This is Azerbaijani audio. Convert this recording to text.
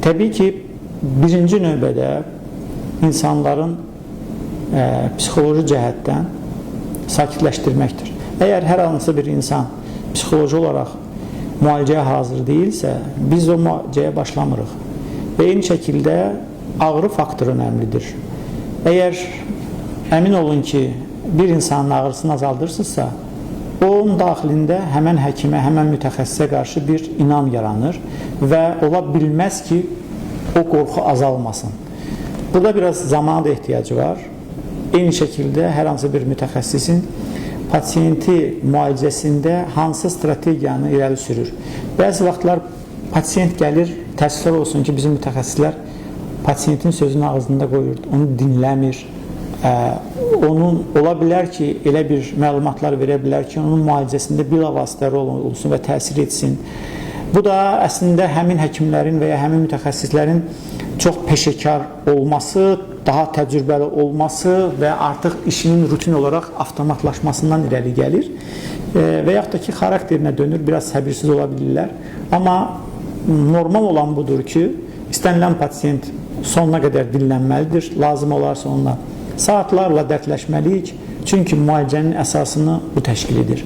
Təbii ki, birinci növbədə insanların psixoloji cəhətdən sakitləşdirməkdir. Əgər hər hansı bir insan psixoloji olaraq müalicəyə hazır deyilsə, biz o müalicəyə başlamırıq. Və eyni şəkildə ağrı faktoru önəmlidir. Əgər əmin olun ki, bir insanın ağrısını azaldırsınızsa, onun daxilində həmən həkimə, həmən mütəxəssisə qarşı bir inam yaranır və ola bilməz ki, o qorxu azalmasın. Burada biraz zamana da ehtiyacı var. Eyni şəkildə hər hansı bir mütəxəssisin pasiyenti müalicəsində hansı strategiyanı irəli sürür. Bəzi vaxtlar pasiyent gəlir, təəssüflər olsun ki, bizim mütəxəssislər pasiyentin sözünü ağzında qoyur, onu dinləmir. Onun ola bilər ki, elə bir məlumatlar verə bilər ki, onun müalicəsində bilavasitə rol olsun və təsir etsin. Bu da əslində həmin həkimlərin və ya həmin mütəxəssislərin çox peşəkar olması, daha təcrübəli olması və artıq işinin rutin olaraq avtomatlaşmasından irəli gəlir. Və yaxud da ki, xarakterinə dönür, biraz səbirsiz ola bilirlər. Amma normal olan budur ki, istənilən pasiyent sonuna qədər dinlənməlidir. Lazım olarsa onunla saatlarla dərdləşməliyik. Çünki müalicənin əsasını bu təşkil edir.